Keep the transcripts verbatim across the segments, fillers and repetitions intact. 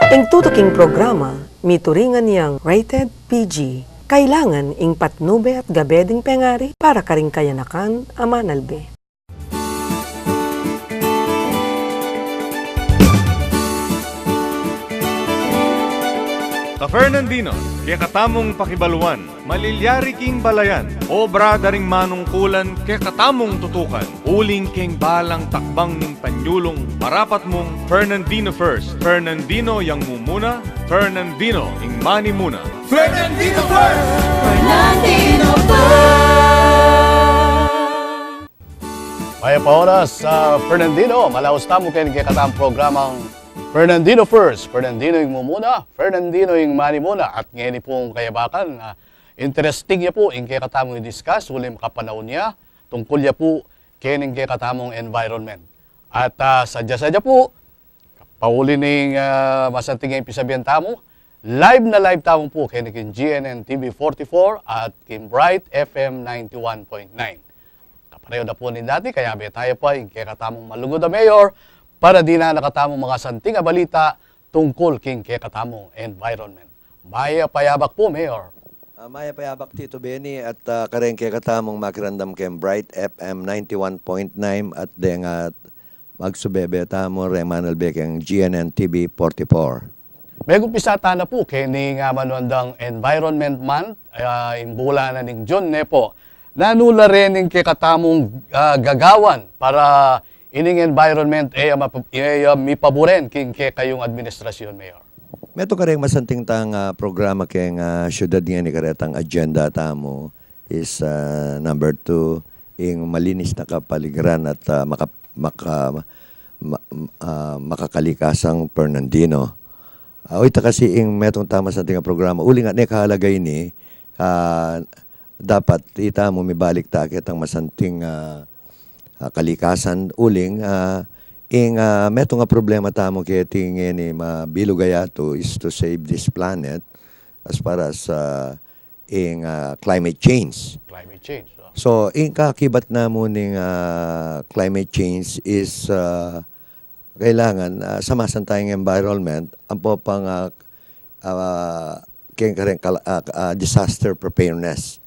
Ing tutuking programa, mituringan yang rated P G. Kailangan ing patnube at gabe ding pengari para karing kayanakan a manalbe. Ka Fernandino, kekatamung pakibaluan, malilyari king balayan, obra da ring manungkulan, kekatamung tutukan, uling keng balang takbang ning panyulung, marapat mung Fernandino First, Fernandino yang mumuna, Fernandino ing manimuna. Fernandino First! Fernandino First! Mayap a oras, ah, Fernandino. Malaus tamu keng kekatamung programang Fernandino First, Fernandino ing mumuna, Fernandino ing manimuna. At ngeni pung kayabakan, ah, interesting ya pu ing kekatamung i-discuss uling makapanaun ya, tungkul ya pu keng kekatamung environment. At, ah, sadya-sadya pu, pauli ning, ah, masanting a pisabian tamu, live na live tamu pu keni king G N N T V forty-four at king Bright F M ninety-one point nine. Kapareho da pu ning dati, kayabe taya pa ing kekatamung malugud a Mayor para dinan na katamung masanting a balita tungkul king kekatamung environment. Mayap a yabak pu, Mayor. Ah, mayap a yabak, Tito Benny, at, ah, kareng kekatamung makiramdam keng Bright F M ninety-one point nine at deng, ah, magsubebe tamu reng manalbe keng G N N T V forty-four. Megumpisa tana pu keni ing manuan dang Environment Month, ah, ing bulan na ning June, ne pu. Nanu la reng kekatamung, ah, gagawan para ining environment e ya map-, e ya mipaburen king kekayung administrasyon, Mayor? Metung kareng masanting tang, ah, programa keng, ah, syudad ngeni, karetang agenda tamu is, ah, number two, ing malinis na kapaligiran at, ah, maka-, maka-, ma-, ah, makakalikasan, Fernandino. Ah, o ita kasi ing metung tang masanting a programa, uling ne kahalaga ini, ah, dapat ita mu mibalik ta ketang masanting, ah, ah, kalikasan, uling, ah, ing, ah, metung a problema tamu keti ngeni mabilug a yatu is to save this planet as far as, ah, ing, ah, climate change. Climate change, oh. So, ing kakibat namu ning, ah, climate change is, ah, kailangan, ah, samasan taya ing environment, ampo pang, ah, ah, keng kareng kal-, ah, ah, disaster preparedness.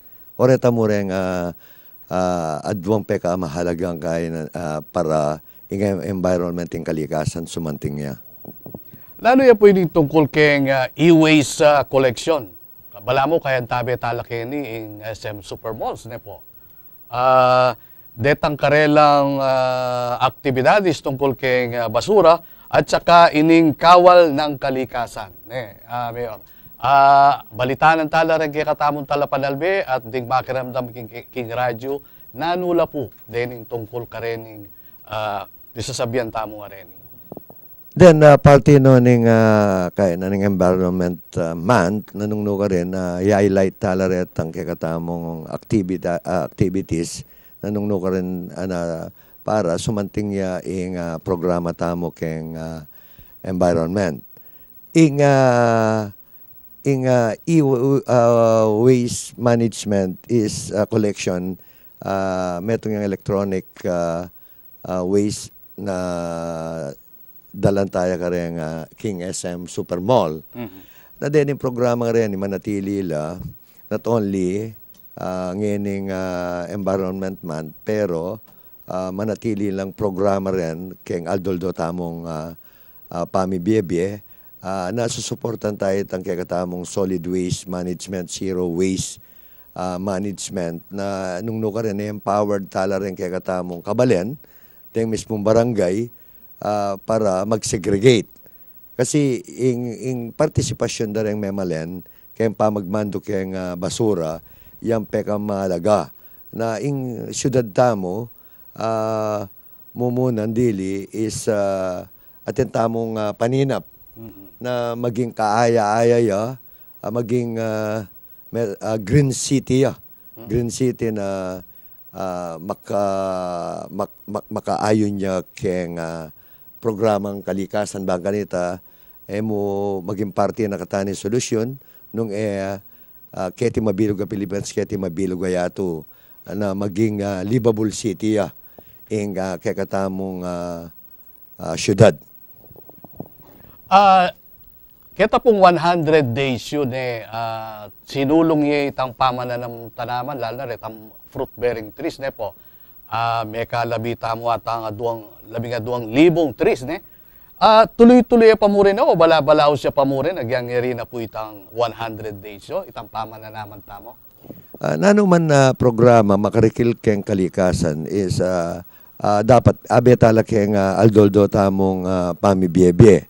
O reta mu reng, ah, ah, aduang pekamahalagang kain, ah, para ing environment, ing kalikasan, sumanting ya. Nanu ya pu ining tungkul keng, ah, e-waste, ah, collection? Balamu kayantabe tala keni ing S M Supermalls, ne pu. Ah, detang karelang, ah, aktibidades tungkul keng, ah, basura at saka ining kawal ng kalikasan, ne, ah, Mayor. Ah, balitanan tala reng kekatamung talapanalbe at ding makiramdam king, king radyu, nanu la pu dening tungkul karening, ah, pisasabian tamu ngareni. Then, ah, parti no ning, ah, kaya na ning Environment, ah, Month, nanung nukarin, ah, i-highlight tala retang kekatamung activita-, ah, activities, nanung nukarin, ah, na para sumanting ya ing, ah, programa tamu keng, ah, environment. Ing, ah, ing, ah, e-, ah, waste management is, ah, collection, ah, metung yang electronic, ah, ah, waste na dalan taya kareng, ah, king S M Supermall. Mhm. Na dening programa reni manatili la, not only, ah, ngening, ah, Environment Month, pero, ah, manatili lang programa ren keng aldo-aldo tamung, ah, ah, pamibie-bie, ah, nasusuportan taya itang kekatamung solid waste management, zero waste, ah, management, na nung nukarin empowered tala ren kekatamung kabalen, deng mismung barangay, ah, para mag-segregate. Kasi ing, ing partisipasyun da reng memalen keng pamagmandu keng, ah, basura, yang pekamalaga. Na ing syudad tamu, ah, mumunan dili is, ah, atin tamung, ah, paninap Mhm. na maging kaaya-aya ya, ah, maging, ah, me-, ah, green city ya. Mhm. Green city na ah, maka-, mak-, mak-, makaayun ya keng, ah, programang kalikasan bang kanita, e mu maging parti na keta ning solusyun, nung e, ah, keti mabilug a Pilipinas, keti mabilug a yatu, ah, na maging, ah, livable city ya ing, ah, kekatamung, ah, ah, syudad. Ah, Keta pung one hundred days yu ne, ah, sinulung ye itang pamananam tanaman, lalu na retang fruit-bearing trees, ne po. Ah, mekalabi tamu ata ng aduang, labing aduang libung trees, ne? Ah, tuloy-tuloy ya pa mu rin, o bala-balaus ya pa mu rin, agyang yari na pu itang one hundred days yu, itang pamananaman tamu? Ah, nanu man a programa makarikil keng kalikasan is, ah, ah, dapat abe tala keng, ah, aldo-aldo tamung, ah, pamibie-bie.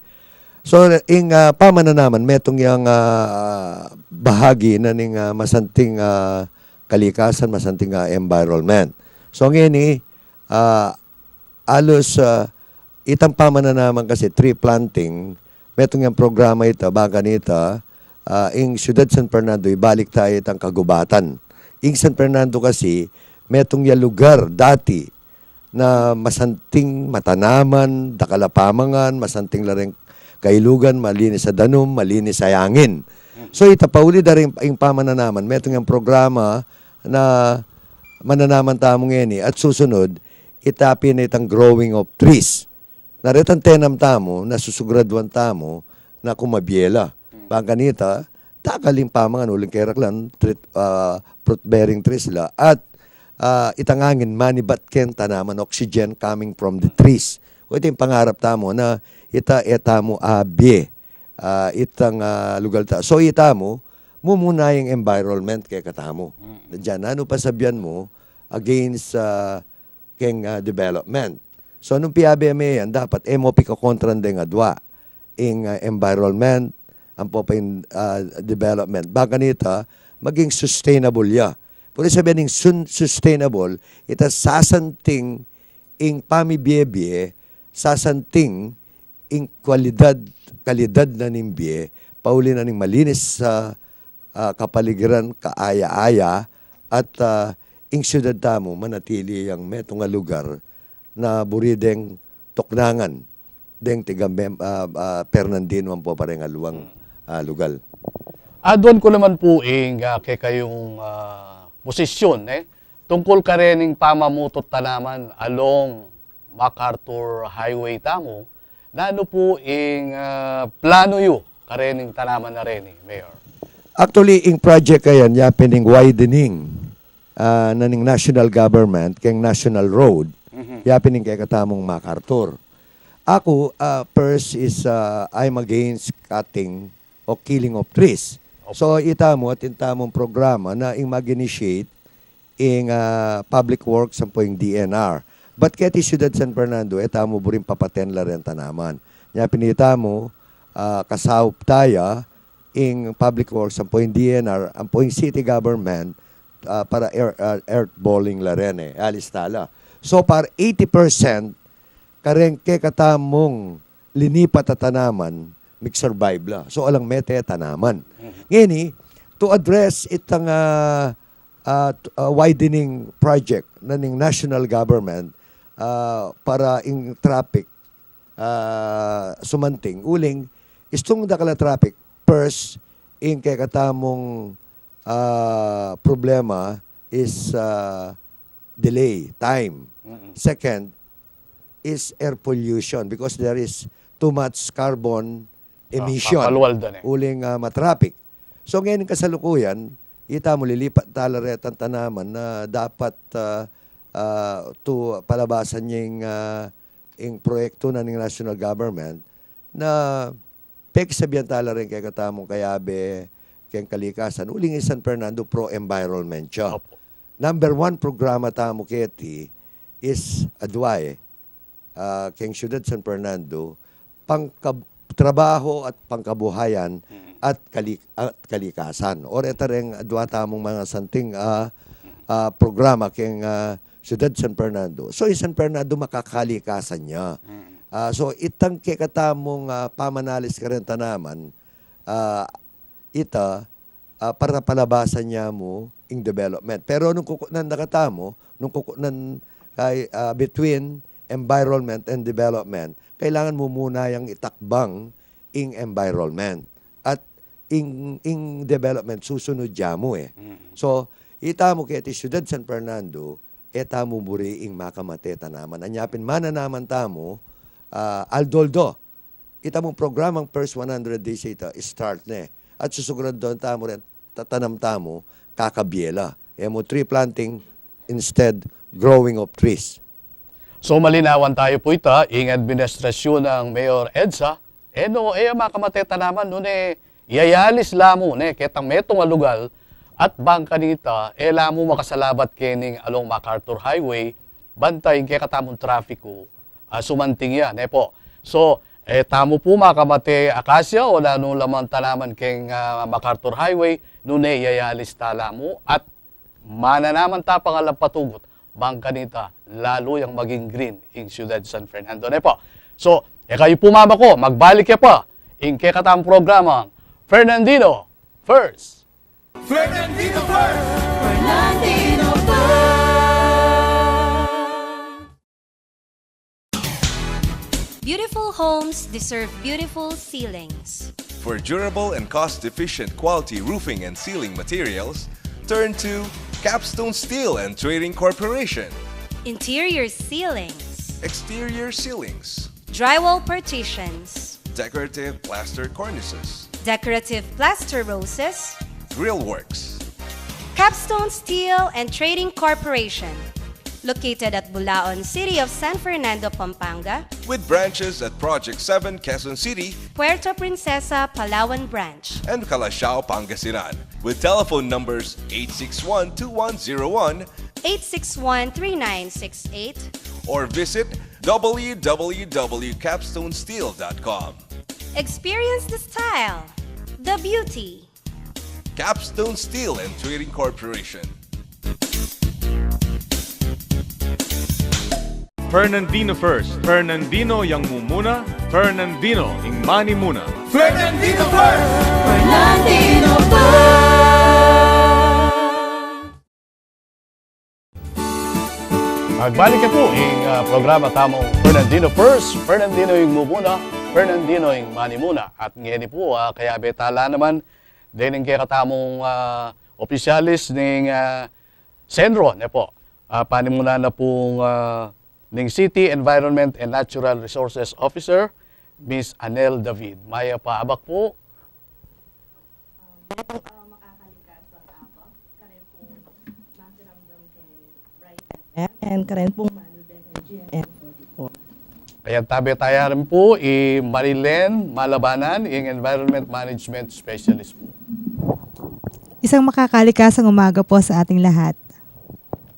So, ing, ah, pamananaman, metung yang, ah, bahagi na ning, ah, masanting, ah, kalikasan, masanting, ah, environment. So, ngeni, ah, alus, ah, itang pamananaman kasi, tree planting, metung yang programa ita, bang kanita, ah, ing Siyudad San Fernando, ibalik taya itang kagubatan. Ing San Fernando kasi, metung ya lugar dati na masanting matanaman, dakal a pamangan, masanting la ring kailugan, malinis a danum, malinis a angin. So, ita pauli da ring ing pamananaman, metung yang programa na mananaman tamu ngeni at susunod, ita pin itang growing of trees. Na retang tenam tamu, na susugraduan tamu, na kumabie la. Bang kanita, dakal ing pamangan, uling keraklan, treat, ah, fruit-bearing trees la, at, ah, itang angin, manibat keng tanaman, oxygen coming from the trees. O, ita ing pangarap tamu, na ita, e tamu abie, ah, itang, ah, lugal ta. So, itamu, mumuna yang environment kekatamu. Diyan, nanu pa sabian mu, against, ah, keng, ah, development. So, nung piabe me yan, dapat e mu pikakontran deng adua. Ing, ah, environment, ampo pa ing, ah, development. Bang kanita, maging sustainable ya. Pwede sabian ing sun-, sustainable, ita sasanting ing pamibie-bie, sasanting ing kwalidad, kalidad na ning bie, pauli na ning malinis a, ah, kapaligiran, kaaya-aya, at, ah, ing siyudad tamu manatili yang metung a lugar na buri deng tuknangan deng tiga mem-, ah, ah, Fernandino ampo pa reng aluang, ah, lugal. Aduan ku naman pu ing, ah, kekayung, ah, posisyun, e, tungkul karening pamamutu tanaman along MacArthur Highway tamu, nanu pu ing, ah, planu yu karening tanaman a reni, Mayor? Actually, ing project a yan, yapin ing widening, ah, na ning national government keng national road, yapin ing kekatamung MacArthur. Aku, ah, first is, ah, I'm against cutting o killing of trees. So, itamu, atin tamung programa na ing mag-initiate ing, ah, Public Works ampo ing D N R. But keti Siyudad San Fernando, e tamu buring papaten la reng tanaman. Nya pin itamu, ah, kasaup taya ing Public Works ampo ing D N R, ampo ing city government, ah, para ear-, ah, earth balling la rin e, alista la. So far, eighty percent kareng kekatamung linipat a tanaman, mig-survive la. So, alang mete tanaman. Ngeni, to address itang, ah, ah, t-, ah, widening project na ning national government, ah, para ing traffic, ah, sumanting. Uling, istung dakal a traffic, first, ing kekatamung, ah, problema is, ah, delay, time. Second is air pollution because there is too much carbon emission. Papalual dan e. Uling, ah, matraffic. So, ngeni kasalukuyan, itamu lilipat tala retang tanaman na dapat, ah, ah, to palabasan ing, ah, ing proyektu na ning national government na peksabian tala rin kekatamung kayabe keng kalikasan. Uling ing San Fernando pro-environment ya. Number one programa tamu keti is adua e, ah, keng Siyudad San Fernando, pangkab-, trabaho at pangkabuhayan at kali-, at kalikasan. Or eta reng adua tamung mga santing, ah, ah, programa keng, ah, Siyudad San Fernando. So, ing San Fernando makakalikasan ya. Ah, so, itang kekatamung, ah, pamanalis kareng tanaman, ah, ita, ah, para palabasan ya mu ing development. Pero nung kukutnan na katamu, nung kukutnan kay, ah, between environment and development, kailangan mu muna yang itakbang ing environment. At ing, ing development susunod ya mu e. So, itamu keti Siyudad San Fernando, e tamu buri ing makamate tanaman. Anya pin mananaman tamu, ah, aldo-aldo, Ita mung programang First one hundred Days ita, start ne. At susuguran da tamu rin, tatanam tamu, kakabie la. E mu tree planting, instead, growing of trees. So, malinawan tayu pu ita, ing administrasyun nang Mayor Edsa, e no, e ya makamate tanaman, nune, iyayalis la mu, ne, ketang metung a lugal, at bang kanita, e la mu makasalabat kening along MacArthur Highway, banta ing kekatamung trafiku, ah, sumanting ya, ne po. So, e tamu pu makamate akasya o nanu la mang tanaman keng, ah, MacArthur Highway, nune iyayalis ta la mu, at mananaman ta pang alang patugut, bang kanita, lalu yang maging green ing Ciudad San Fernando, ne po. So, e kayu pu mamako, magbalik ya pa ing kekatamung programang Fernandino First. Fernandino First! Fernandino First! Beautiful homes deserve beautiful ceilings. For durable and cost-efficient quality roofing and ceiling materials, turn to Capstone Steel and Trading Corporation. Interior ceilings. Exterior ceilings. Drywall partitions. Decorative plaster cornices. Decorative plaster roses. Grill works. Capstone Steel and Trading Corporation, located at Bulaon, City of San Fernando, Pampanga. With branches at Project seven, Quezon City. Puerto Princesa, Palawan Branch. And Calasiao, Pangasinan. With telephone numbers eight six one two one zero one. Eight six one three nine six eight. Or visit w w w dot capstone steel dot com. Experience the style, the beauty. Capstone Steel and Trading Corporation. Fernandino First. Fernandino yang mumuna. Fernandino ing manimuna. Fernandino First! Fernandino First! Magbalik ya pu ing, ah, programa tamung Fernandino First, Fernandino ing mumuna, Fernandino ing manimuna. At ngeni pu, ah, kayabe ta la naman dening kekatamung, ah, opisyalis ning, ah, CENRO, ne po. Ah, panimunan na pung, ah, ning City Environment and Natural Resources Officer, Miss Anel David. Mayap a abak pu. Ah, makakalikas ang abak, karen pung makiramdam keng Bright F M and karen pung manube keng G M N forty-four. Ayan, tabe taya rin pu i Marilyn Malabanan, ing Environment Management Specialist pu. Isang makakalikasang umaga po sa ating lahat.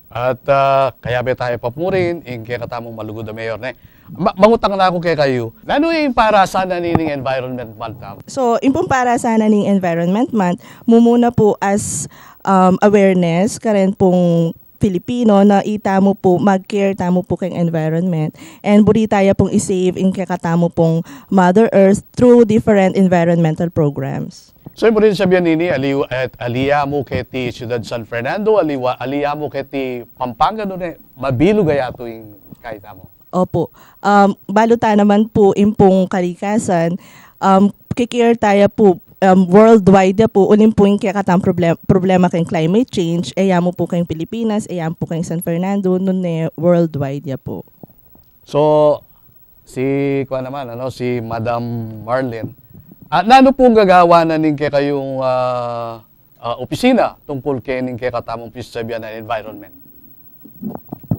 At, ah, kayabe taya pa pu rin ing kekatamung malugud a mayor, ne. Ma-, mangutang na ku kekayu, nanu ing parasan na nining Environment Month, ah? So, ing pung parasan na ning Environment Month, mumuna pu as, um, awareness, karen pung Filipino na itamu pu, mag-care tamu pu keng environment. And buri taya pung i-save ing kekatamu pung Mother Earth through different environmental programs. So, ibig sabihin nini, ali, at ali ya mu keti Ciudad San Fernando, ali wa-, ali ya mu keti Pampanga, nune, mabilug a yatu ing kaya tamu. Opo. Um, balu ta naman pu ing pung kalikasan, um, kikir taya pu, um, worldwide ya pu, uling pu ing kekatang problem-, problema keng climate change, e ya mu pu keng Pilipinas, e ya mu pu keng San Fernando, nune worldwide ya pu. So, si, kuwan naman, ano, si Madam Marlene. Ah, nanu pung gagawan na ning kekayung, ah, ah, opisina tungkul kening kekatamung pisasabian na environment?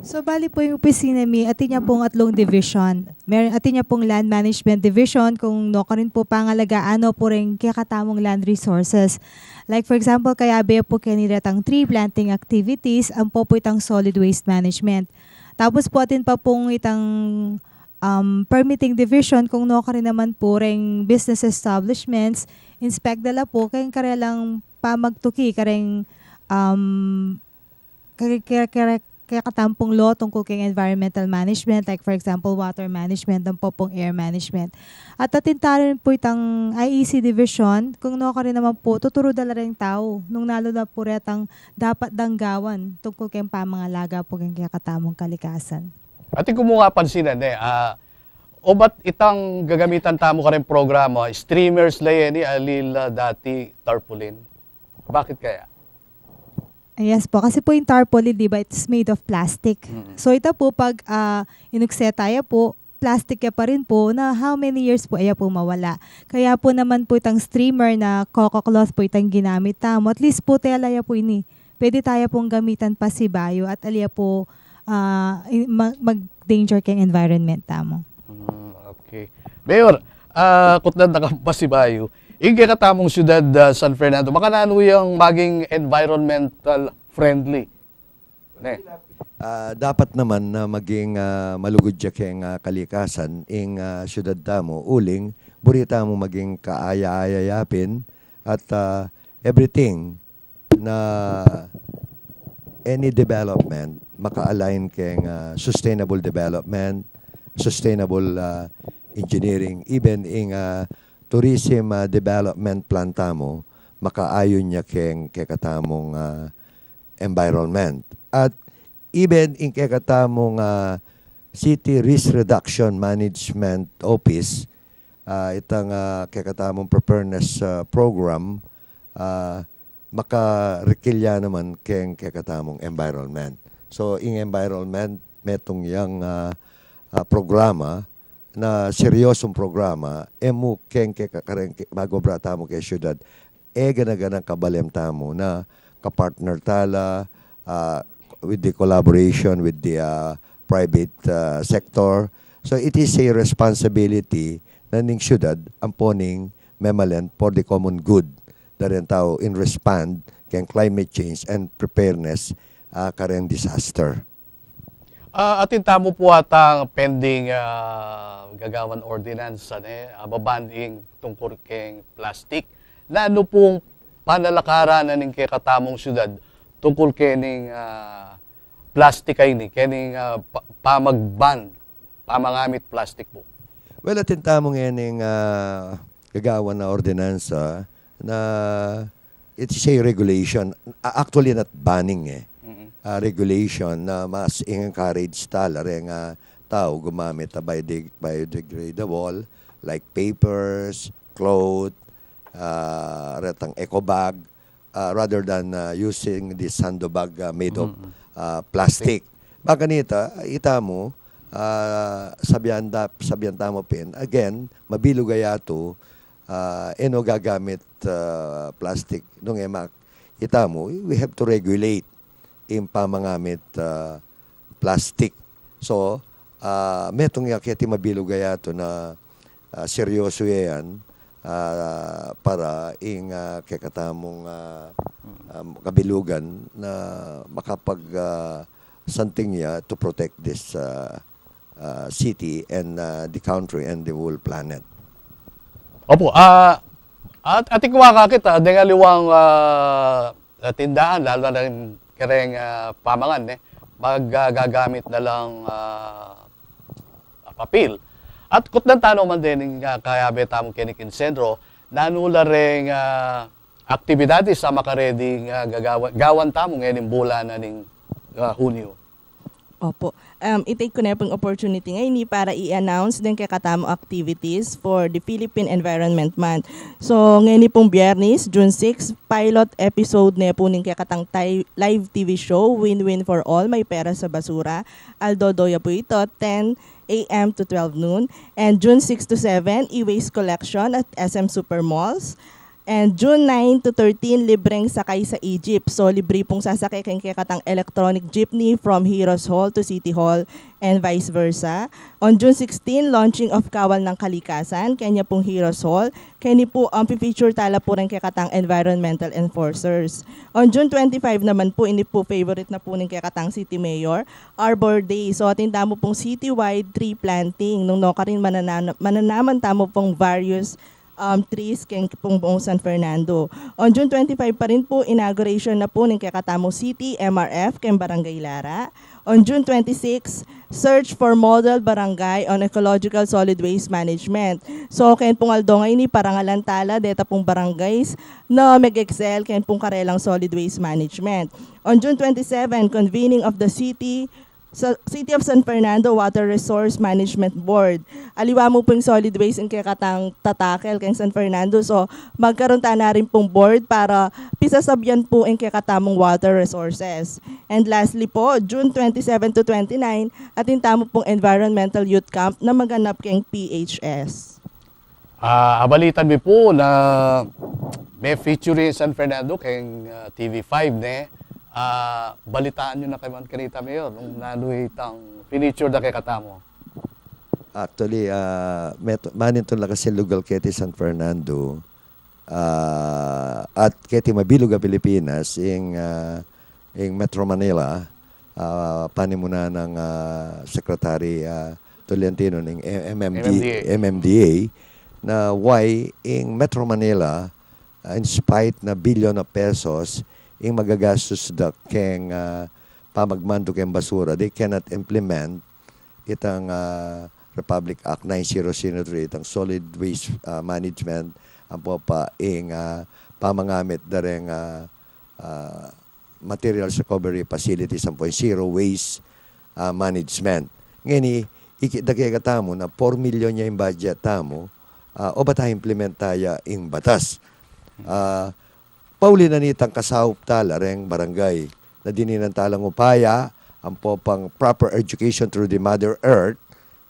So, bali pu ing opisina mi, atin ya pung atlung division. Meron, atin ya pung Land Management Division, kung nukarin pu pangalagaan no pu ring kekatamung land resources. Like, for example, kayabe pu keni retang tree planting activities, ampo pu itang solid waste management. Tapos pu atin pa pung itang um, permitting division, kung nukarin naman pu reng business establishments, inspect da la pu keng karelang pamagtuki kareng, um, kare-, kare-, kare-, kekatamu pung law tungkul keng environmental management, like, for example, water management, ampo pung air management. At atin ta rin pu itang I E C division, kung nukarin naman pu, tuturu da la reng tau, nung nalu na pu retang dapat dang gawan tungkul keng pamangalaga pu keng kekatamung kalikasan. Atin ku mu kapansinan, e, ah, obat itang gagamitan tamu kareng programa, streamers la yeni, ali la dati tarpaulin. Bakit kaya? Yes po, kasi po yung tarpaulin, di ba, it's made of plastic. Mm. So, ita po, pag, ah, inukse taya po, plastic ya pa rin po, na how many years po, e ya po mawala. Kaya po naman po itang streamer na coco cloth po itang ginamit tamu. At least po tela ya po ini. Pwede taya pong gamitan pasibayu at ali ya po, ah, i-, ma-, mag-danger keng environment tamu. Mm, okay. Mayor, ah, kutnan na kang pasibayu. Ing kekatamung syudad, ah, San Fernando, makananu yang maging environmental friendly? Ne? Ah, dapat naman na maging, ah, malugud ya keng, ah, kalikasan ing, ah, syudad tamu, uling buri tamu maging kaaya-aya ya pin at, ah, everything na any development maka-align keng, ah, sustainable development, sustainable, ah, engineering, even ing, ah, tourism, ah, development plan tamu, makaayun ya keng kekatamung, ah, environment. At even ing kekatamung, ah, City Risk Reduction Management Office, ah, itang, ah, kekatamung preparedness, ah, program, ah, makarikil ya naman keng kekatamung environment. So, ing environment, metung yang, ah, ah, programa, na seryosung programa, e mu keng keka-, kareng ke-, magobra tamu keng syudad. E gana-ganang kabalem tamu na kapartner tala, ah, with the collaboration with the, ah, private, ah, sector. So it is a responsibility na ning syudad ampo ning memalen for the common good da reng tau in respond keng climate change and preparedness, ah, kareng disaster. Ah, atin tamu pu atang pending, ah, gagawan ordinansa, ne, ah, ban-ban ing tungkul keng plastik. Nanu pung panalakaran na ning kekatamung syudad tungkul kening, ah, plastik a ini, kening, ah, pa-, pamag-ban, pamangamit plastik pu? Well, atin tamu ngening, ah, gagawan na ordinansa na it's a regulation. A-, actually, not banning, eh. Mm-mm. Ah, regulation na mas encourage tala reng, ah, tau gumamit a biode-, biodegradable, like papers, cloth, ah, retang eco bag, ah, rather than, ah, using this sando bag, ah, made of, mm-mm, ah, plastic. Plastic. Baka nita, ita mu, ah, sabian da-, sabian tamu pin, again, mabilug a yatu, ah, e no gagamit, ah, plastic. Nung e ma-, ita mu, we have to regulate ing pamangamit, ah, plastic. So, ah, metung ya keti mabilug a yatu na, ah, seryoso ya yan, ah, para ing, ah, kekatamung, ah, um, kabilugan na makapag, ah, something ya to protect this, ah, ah, city and, ah, the country and the whole planet. Opu, ah, at, atin ku akakit, ah, deng aliwang, ah, ah, tindahan, lalu na rin kareng, ah, pamangan, ne, mag-, ah, gagamit na lang, ah, papil. At kutnan tana man deng, ah, kayabe tamu keni king sentro, nanu la reng, ah, aktibidades a makareding, ah, gagawa-, gawan tamu ngening bulan na ning, ah, Hunyo. Opo. Um, i-take ku ne pung opportunity ngeni para i-announce deng kekatamung activities for the Philippine Environment Month. So, ngeni pung Biyernes, June six, pilot episode ne pu ning kekatang ti-, live T V show, Win-Win for All, May Pera sa Basura. Aldo do ya pu ito, ten A M to twelve noon. And June six to seven, e-waste collection at S M Super Malls. And June nine to thirteen, libreng sakay sa e-jeep. So, libre pung sasakay keng kekatang electronic jeepney from Heroes Hall to City Hall and vice versa. On June sixteen, launching of Kawal ng Kalikasan, kenya pung Heroes Hall. Keni pu, um, pi-feature tala pu reng kekatang environmental enforcers. On June twenty-five naman pu, ini pu favorite na pu ning kekatang city mayor, Arbor Day. So, atin tamu pung citywide tree planting. Nung nukarin manana-, mananaman tamu pung various um, trees keng pung buong San Fernando. On June twenty-five pa rin pu, inauguration na pu ning kekatamung city M R F keng Barangay Lara. On June twenty-six, search for model barangay on ecological solid waste management. So, keng pung aldo ngeni, parangalan tala deta pung barangays na meg-excel keng pung karelang solid waste management. On June twenty-seven, convening of the city sa City of San Fernando Water Resource Management Board. Aliwa mu pung solid waste ing kekatang tatakel keng San Fernando. So, magkaroon ta na rin pung board para pisasabyan pu ing kekatamung water resources. And lastly po, June twenty-seven to twenty-nine, atin tamu pung Environmental Youth Camp na maganap keng P H S. Ah, abalitan mi pu na me-feature ing San Fernando keng, ah, T V five, ne? Ah, balitaan yu na kami kanita, Mayor, nung nanu itang fineature da kekatamu. Actually, ah, met-, manintun la kasi lugal keti San Fernando, ah, at keti mabilug a Pilipinas, ing, ah, ing Metro Manila, ah, panimunan nang, ah, Secretary, ah, Tolentino ning M M D, M M D A. M M D A, na why ing Metro Manila, ah, in spite na bilyon a pesos ing magagastus da keng, ah, pamagmandu keng basura, they cannot implement itang, ah, Republic Act nine zero zero three, itang solid waste, ah, management, ampo pa ing, ah, pamangamit da reng, ah, ah, materials recovery facilities ampo ing zero waste, ah, management. Ngeni, ikit da kekatamu na four million ya ing budget tamu, ah, obat a implement taya ing batas. Ah, pauli na nitang kasaup tala reng barangay na dininan talang upaya ampo pang proper education through the Mother Earth,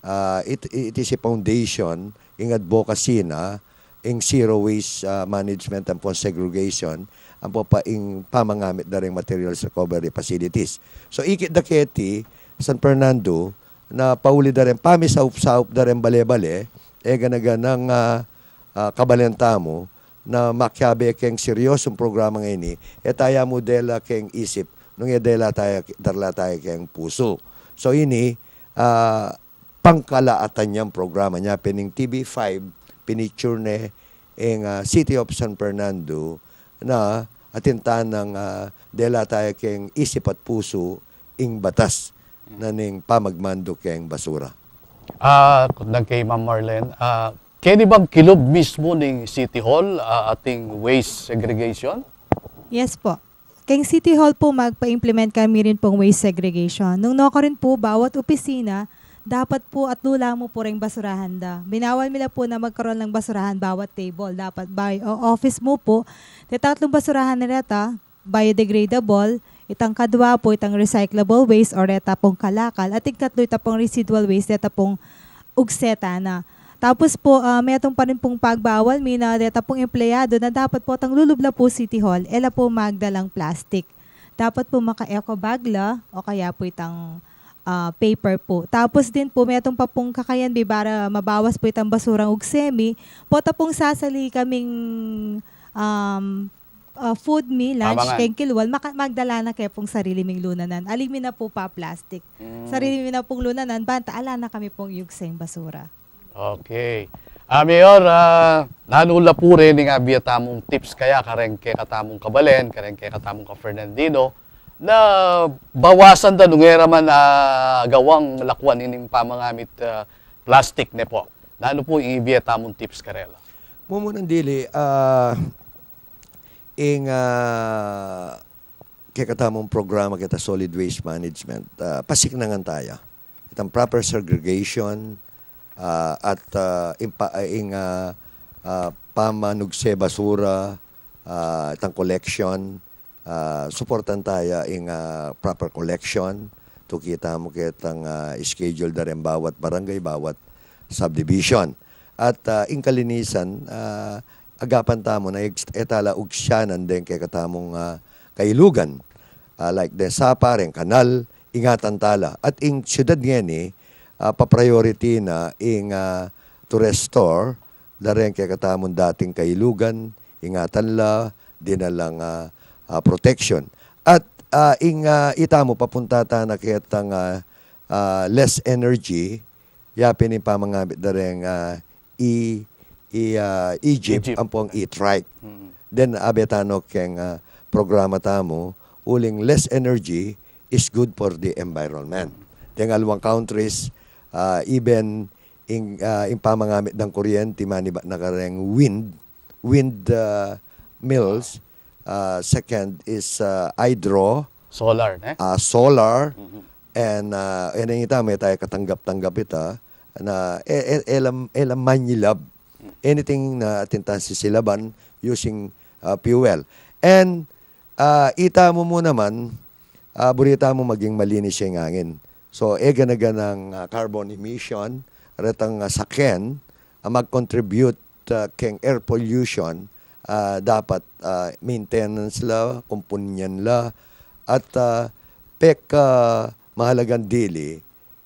ah, it, it is a foundation ing advocacy na ing zero waste, ah, management ampo segregation, ampo pa ing pamangamit da reng materials recovery facilities. So, ikit da keti San Fernando na pauli da reng pamisaup-saup da reng bale-bale, e gana-ganang, ah, ah, kabalen tamu na makiabe keng seryosung programa ngeni, e taya mu dela keng isip, nung e dela taya, darla taya keng pusu. So ini, ah, pangkalaatan yang programa nya, pin ing T V five, pinicture ne ing, ah, City of San Fernando na atin ta nang, ah, dela taya keng isip at pusu ing batas na ning pamagmandu keng basura. Ah, kutang kay Ma'am Marlene, ah, keni bang kilub mismu ning City Hall, ah, ating waste segregation? Yes po. Keng City Hall po, magpa-implement kami rin pong waste segregation. Nung nukarin po, bawat opisina, dapat po atlu la mu po reng basurahan da. Binawal mi la po na magkaroon lang basurahan bawat table. Dapat by o-, office mu po, deta atlung basurahan na reta, biodegradable, itang kadwa po, itang recyclable waste or reta pong kalakal, at ing katlu, ita pong residual waste, reta pong ugse tana. Tapos po, ah, metung pa rin pong pagbawal mi na reta pong empleyado na dapat po itang lulub la po City Hall, e la po magdalang plastic. Dapat po maka-eco bag la, o kaya po itang, ah, paper po. Tapos din po, metung pa pong kakayan mi para mabawas po itang basurang ugse mi. Pota pong sasali kaming, um, ah, food mi, lunch, keng kilwal, maka-, magdala na ke pong sarili ming lunanan. Ali mi na po pa-plastic. Mm. Sarili mi na pong lunanan, banta ala na kami pong yugseng basura. Okay. Ah, Mayor, ah, nanu la pu reng abie tamung tips kaya kareng kekatamung kabalen, kareng kekatamung ka-Fernandino, na bawasan da nung e ra man, ah, agawang lakuan ining pamangamit, ah, plastic, ne po? Nanu pu ing ibie tamung tips karela? Mumunang dili, ah, ing, ah, kekatamung programa keta solid waste management, ah, pasiknangan taya itang proper segregation, ah, at, ah, ing pa-, ah, ing, ah, ah, pamanugse basura, ah, itang collection, ah, suportan taya ing, ah, proper collection, tukita mu ketang, ah, schedule da reng bawat barangay, bawat subdivision. At, ah, ing kalinisan, ah, agapan tamu na ig-, e tala ugsianan deng kekatamung, ah, kailugan. Ah, like deng sapa, reng kanal, ingatan tala. At ing syudad ngeni, ah, pa-priority na ing, ah, to restore da reng kekatamung dating kailugan, ingatan la, dinan lang, ah, ah, protection. At, ah, ing, ah, itamu papunta tana ketang, ah, ah, less energy, yapin ing pamangamit da reng, ah, e-, e-, ah, e-jeep, Egypt. Ampong e-trike. Mm. Then, abe tano keng, ah, programa tamu, uling less energy is good for the environment. Deng aliwang countries, ah, even ing, ah, ing pamangamit dang kuryente, manibat na kareng wind, wind, ah, mills, ah, second is, ah, hydro, solar, ne? Ah, solar, mhm, And, ah, e na ita, me taya katanggap-tanggap ita, na e, e, e la, e la manyilab. Anything na atin tang sisilaban using, ah, fuel. And, ah, ita mu mu naman, ah, buri tamu maging malinis ya ing angin. So, e gana-ganang, ah, carbon emission, retang, ah, saken, ah, mag-contribute, ah, keng air pollution, ah, dapat, ah, maintenance la, kumpunyan la, at, ah, pek, ah, mahalagang dili,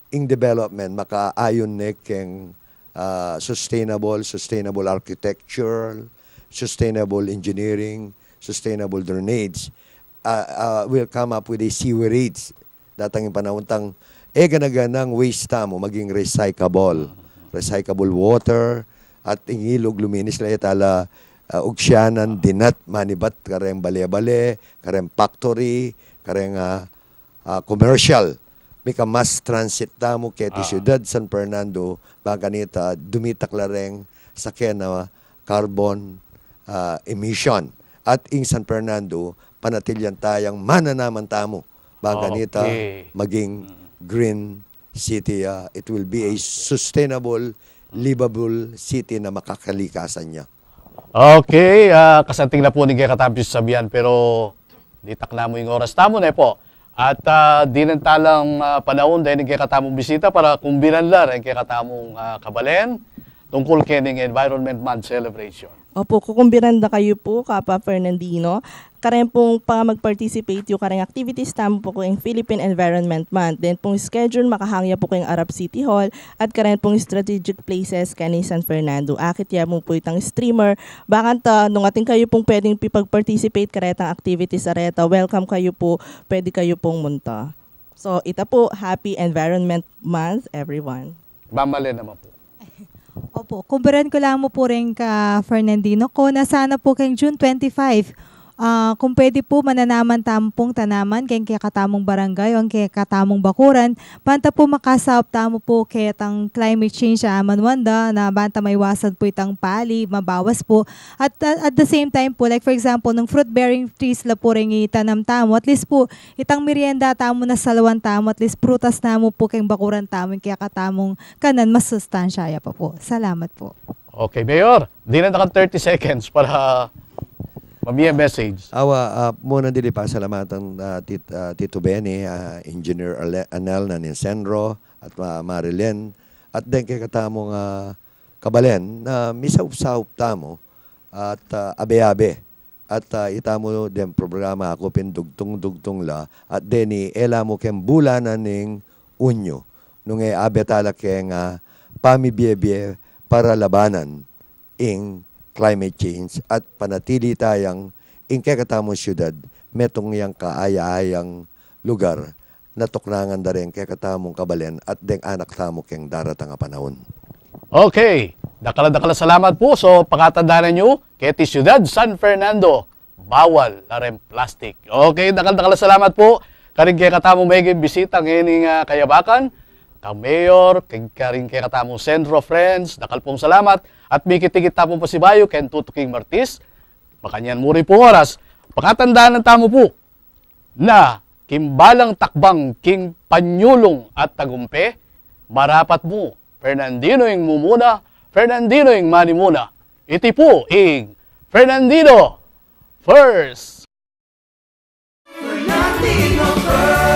ing development, makaayun ne keng, ah, sustainable, sustainable architecture, sustainable engineering, sustainable drainage. Ah, ah, will come up with a sewerage. Datang ing panaun tang, e gana-ganang waste tamu, maging recyclable. Recyclable water, at ing ilug luminis la, e tala, ah, ugsyanan, dinat, manibat, kareng bale-bale, kareng factory, kareng, ah, ah, commercial. Mika mass transit tamu keti syudad San Fernando, bang kanita, dumitak la reng saken a carbon, ah, emission. At ing San Fernando, panatilian tayang mananaman tamu, bang kanita, maging green city, ah, it will be a sustainable, livable city na makakalikasan ya. Okay, ah, kasanting na pu ning kekatamu sasabian, pero ditak na mu ing oras tamu, ne pu? At, ah, dinan talang, ah, panaun deng kekatamung bisita para kumbinan la reng kekatamung, ah, kabalen tungkul kening Environment Month celebration. Opo, kukumbinan da kayu pu, Kapa Fernandino, kareng pung pamag-participate yu kareng activities tamu pu keng Philippine Environment Month. Then pung schedule makahang ya pu keng Arap City Hall at kareng pung strategic places keni San Fernando. Akit ya mu pu itang streamer. Bakanta, nung atin kayu pung pwedeng pipag-participate karetang activities a reta, welcome kayu pu, pwede kayu pung munta. So, ita pu, Happy Environment Month, everyone. Mamale naman pu. Opo, kumbaran ku lang mu pu rin ka Fernandino ko na sana pu keng June twenty-five, ah, kung pwede pu, mananaman tamu pung tanaman keng kekatamung barangay o keng kekatamung bakuran, banta pu makasaup tamu pu ketang climate change a aman wanda, na banta maiwasan pu itang pali, mabawas pu. At, at the same time pu, like for example, nung fruit-bearing trees la pu rin itanam tamu, at least pu, itang merienda tamu, nasaluan tamu, at least prutas namu pu keng bakuran tamu, kekatamung kanan, masustansya ya pa pu. Salamat pu. Okay, Mayor, dinan da kang thirty seconds para mamie message. Awa, ah, munang dili pasalamatan, ah, Tit-, ah, Tito Benny, ah, Engineer Ale-, Anel na ning CENRO, at, ah, Marilyn, at deng kekatamung, ah, kabalen na misaup-saup tamu, at, ah, abe-abe. At, ah, itamu deng programa, aku pin dugtung-dugtung la, at deni e la mu keng bulanan ning unyu, nung e abe tala keng, ah, pamibie-bie para labanan ing climate change at panatili tayang ing kekatamung syudad metung yang kaaya-ayang lugar na tuknangan da ring kekatamung kabalen at deng anak tamu keng daratang a panaun. Okay. Dakal a dakal a salamat pu. So, pakatandanan yu, keti Syudad San Fernando, bawal la reng plastik. Okay, dakal-dakal a salamat pu karing kekatamung meging bisita ngening, ah, kayabakan, kang Mayor, keng, karing kekatamung CENRO friends, dakal pung salamat, at mikit-ikit ta pung pasibayu keng tutuking Martis, makanyan mu rin pung oras, pakatandanan tamu pu na king balang takbang king panyulung at tagumpe, marapat mu, Fernandino ing mumuna, Fernandino ing manimuna. Iti pu ing Fernandino First! Fernandino First!